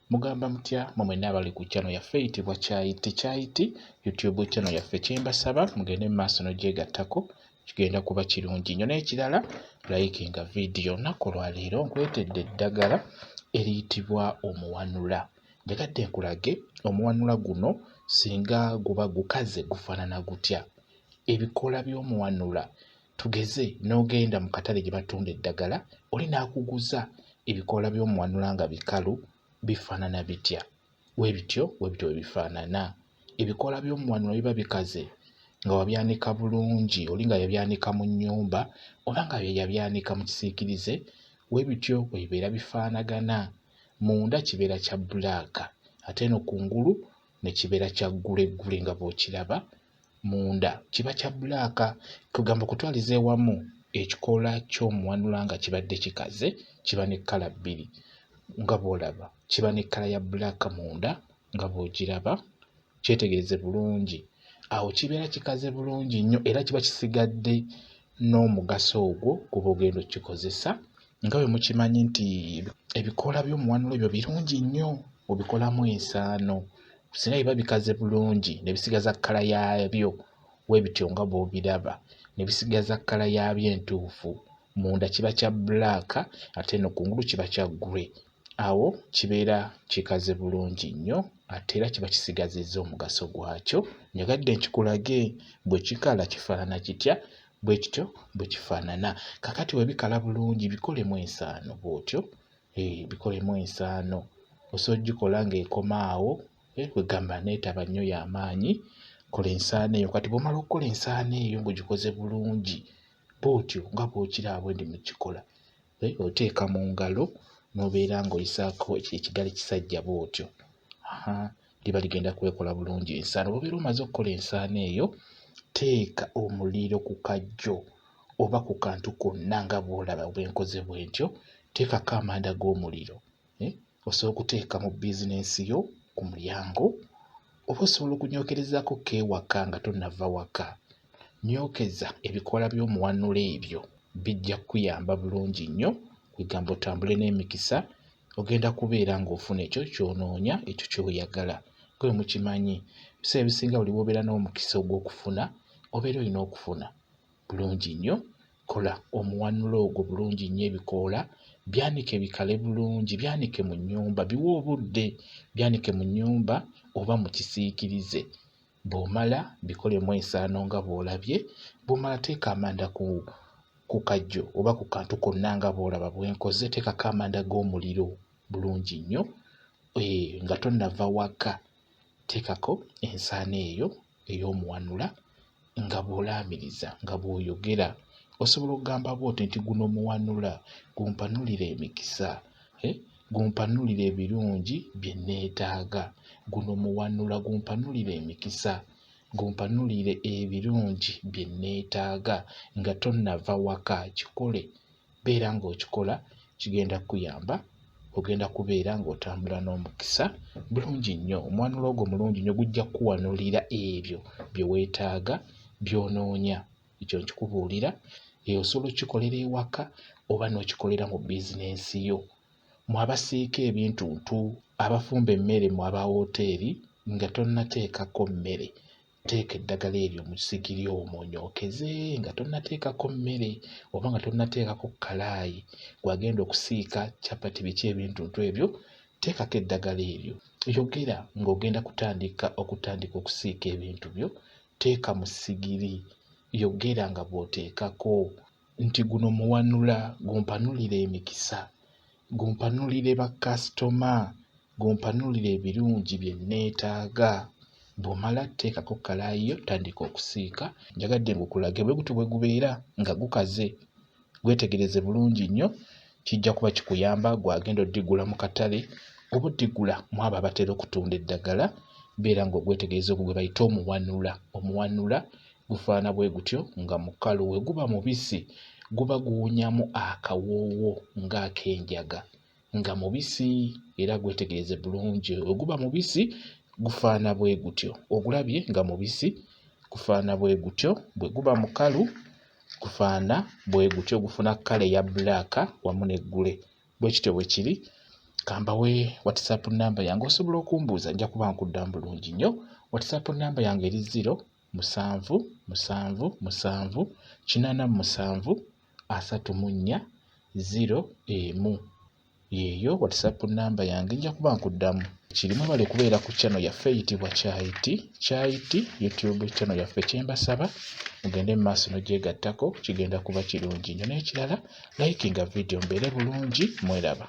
Mugamba mutya mwe mwenna abali ku channel yaffe eyitibwa Kyayiti Kyayiti YouTube channel yaffe kyembasaba mugende mu maaso n'ogyegattako kigenda kuba kirungi nnyo n'ekirala likinga vidiyo olunaku olwaleero nkuleetedde eddagala eriyitibwa omuwanula njagadde nkulage omuwanula guno singa guba gukaze gufaanana gutya ebikoola by'omuwanula Tugeze n'ogenda mu katale gye batunda eddagala oli n'akuguza ebikoola by'omuwanula nga bikalu bifaanana bitya? Webityo webityo bwe bifaanana. Ebikoola by'omuwanula biba bikaze nga wabyanika bulungi oli nga yabyanika mu nnyumba oba nga yabyanika mu kisiikirize webityo bwe bibeera bifaanagana. Munda kibeera kya bbulaaka ate eno kungulu ne kibeera kya gguleggule nga bw'okiraba. Munda kiba kya bbulaaka. Kwegamba okutwaliza ewamu ekikoola ky'omuwanula nga kibadde kikaze kiba ne kkala bbiri nga bw'olaba. Kiba ne kkala ya bbulaaka munda nga bw'ogiraba. Kyetegereze bulungi. Awo kibeera kikaze bulungi nnyo era kiba kisigadde n'omugaso ogwo gw'oba ogenda okkikozesa. Nga bwe mukimanyi nti ebikoola by'omuwanula ebyo birungi nnyo obikolamu ensaano. Singa biba bikaze bulungi ne bisigaza kkala yaabyo bwe bityo nga bw'obiraba ne bisigaza kkala yaabyo entuufu. Munda kiba kya bbulaaka ate eno kungulu kiba kya grey. Awo kibeera kikaze bulungi nnyo ate era kiba kisigazizza omugaso gwakyo. Njagadde nkikulage bwe kikala kifaanana kitya, bwe kityo bwe kifaanana. Kaakati bwe bikala bulungi bikolemu ensaano bw'otyo, eh, bikolemu ensaano. Osobola ogikola ng'ekoma awo, eh, kwegamba neetaba nnyo ya maanyi. Kola ensaano eyo, kati bw'omala okukola ensaano eyo ng'ogikoze bulungi bw'otyo nga bw'okiraba bwe ndi mu kukikola, eh, oteeka mu ngalo n'obeera ng'oyisaako ekigali kisajja bw'otyo. Ha, liba ligenda kwekola bulungi ensaano. Bw'obeera omaze okukola ensaano eyo, teeka omuliro ku kaggyo oba ku kantu konna nga bw'olaba bwe nkoze bwe ntyo, teekako amanda g'omuliro. Eh, osobola okuteeka mu bizinensi yo ku mulyango oba osobola okunyookerezaako ko ewaka nga tonnava waka. Nyookeza ebikoola by'omuwanula ebyo bijja kukuyamba bulungi nnyo kwegamba otambule n'emikisa ogenda kubeera ng'ofuna ekyo ky'onoonya ekyo ky'oyagala. Nga bwe mukimanyi ebiseera ebisinga buli lw'obeera n'omukisa ogw'okufuna obeera olina okufuna bulungi nnyo. Kola omuwanula ogwo bulungi nnyo ebikoola byanike bikale bulungi byanike mu nnyumba biwe obudde byanike mu nnyumba oba mu kisiikirize. Bw'omala bikolemu ensaano nga bw'olabye. Bw'omala teeka amanda ku ku kaggyo oba ku kantu konna nga bw'olaba bwe nkoze, teekako amanda g'omuliro bulungi nnyo. Eh, nga tonnava waka teekako ensaano eyo ey'omuwanula nga bw'olaamiriza nga bw'oyogera. Osobola okugamba bw'oti nti guno muwanula gumpanulire emikisa, eh, gumpanulire ebirungi bye nneetaaga. Guno muwanula gumpanulire emikisa, gumpanulire ebirungi bye nneetaaga nga tonnava waka. Kikole, beera ng'okikola kigenda kukuyamba ogenda kubeera ng'otambula n'omukisa bulungi nnyo. Omuwanula ogwo mulungi nnyo gujja kukuwanulira ebyo bye weetaaga by'onoonya. Ekyo nkikubuulira. Eh, osobola okukikolera ewaka oba n'okikolera mu bizinensi yo. Mwe abasiika ebintuntu, abafumba emmere mwe aba wooteeri nga tonnateekako mmere teeka eddagala eryo mu ssigiri omwo onyookeze nga tonnateekako mmere oba nga tonnateekako kkalaayi gw'agenda okusiika chapati biki ebintuntu ebyo teekako eddagala eryo. Yogera ng'ogenda kutandika okutandika okusiika ebintu byo teeka mu ssigiri yogera nga bw'oteekako nti guno muwanula gumpanulire emikisa gumpanulire bakasitoma gumpanulire ebirungi bye nneetaaga. Bw'omala teekako kkalaayi yo tandika okusiika. Njagadde ngukulage bwe gutyo bwe gubeera nga gukaze. Gwetegereze bulungi nnyo kijja kuba kikuyamba gwe agenda oddigula mu katale oba oddigula mu abo abatera okutunda eddagala beera ng'ogwetegereza ogwo gwe bayita omuwanula. Omuwanula gufaana bwe gutyo nga mukalu we guba mubisi guba guwunyamu akawoowo ng'ak'enjaga nga mubisi era gwetegereze bulungi we guba mubisi gufaana bwe gutyo ogulabye nga mubisi gufaana bwe gutyo bwe guba mukalu gufaana bwe gutyo gufuna kkala eya bbulaaka wamu ne ggule bwe kityo bwe kiri. Kambawe WhatsApp namba yange, osobola okumbuuza, nja kuba nkuddamu bulungi nnyo. WhatsApp namba yange eri 0 7 7 7 87 34 0 1. Yeeyo WhatsApp namba yange, nja kuba nkuddamu. Kirimu bale kubeera ku channel yaffe eyitibwa Kyayiti Kyayiti YouTube channel yaffe. Kyembasaba mugende mu maaso n'ogyegattako, kigenda kuba kirungi nnyo. N'ekirala, likinga video, mbeere bulungi, mweraba.